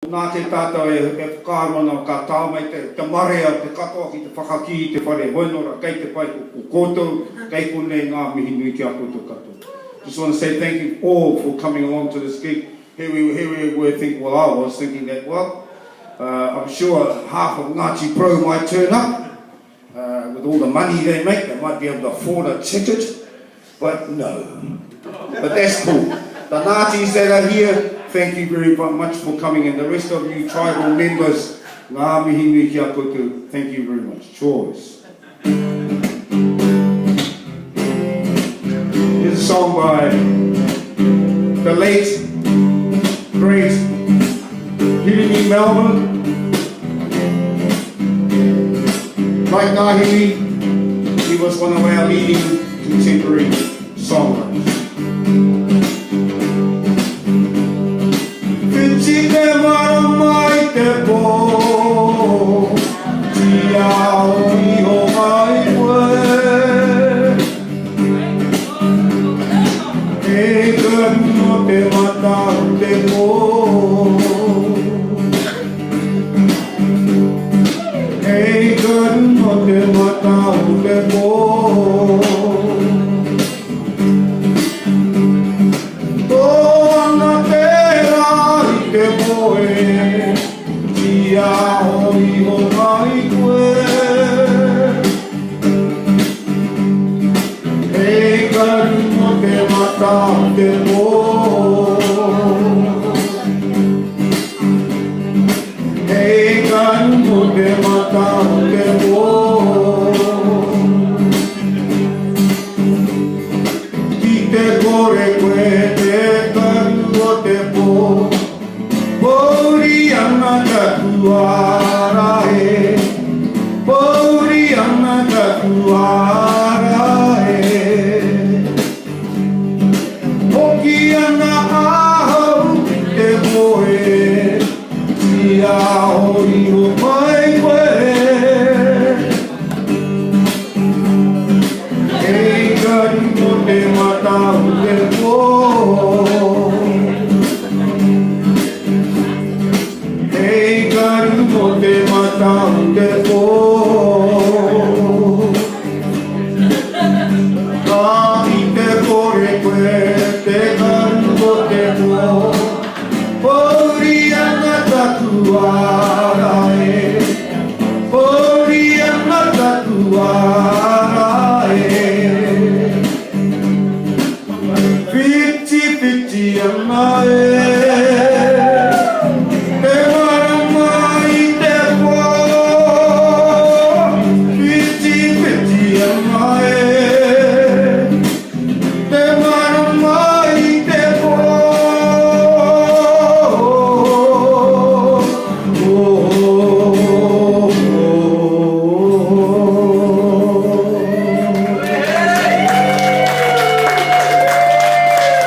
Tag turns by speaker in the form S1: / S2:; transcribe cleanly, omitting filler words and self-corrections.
S1: Nā te tātou e whakaaro ana ka tae mai te marea te katoa ki te whakakī i te whare hoenora kei te pai ko koutou kei konei ngā mihi nui ki a koutou katoa. Just want to say thank you all for coming along to this gig. Here we, here we were thinking, well I was thinking that well uh, I'm sure half of Ngāti Porou might turn up uh, with all the money they make they might be able to afford a ticket but no. But that's cool. The Ngātis that are here, thank you very much for coming and the rest of you tribal members, ngā mihi nui ki a koutou, thank you very much. Cheers. Here's a song by the late, great Hirini Melbourne. Like Ngāhiwi, he was one of our leading contemporary songwriters. Whiti te marama i te pō, Tiao iho mai koe. E karu no te mata o te pō. Hei karu no te mata o te pō. Tō ana tērā i te moe, Tiaho iho mai koe. Hei karu no te mata o te pō. Hei karu mo te mata o te pō. Ki te kore koe te karu o te pō, Pōuri ana taku ara e, Pōuri ana taku ara e. Hoki ana ahau ki te moe, Tiaho iho mai koe. Hei karu mo te mata o te pō. Hei karu mo te mata o te pō.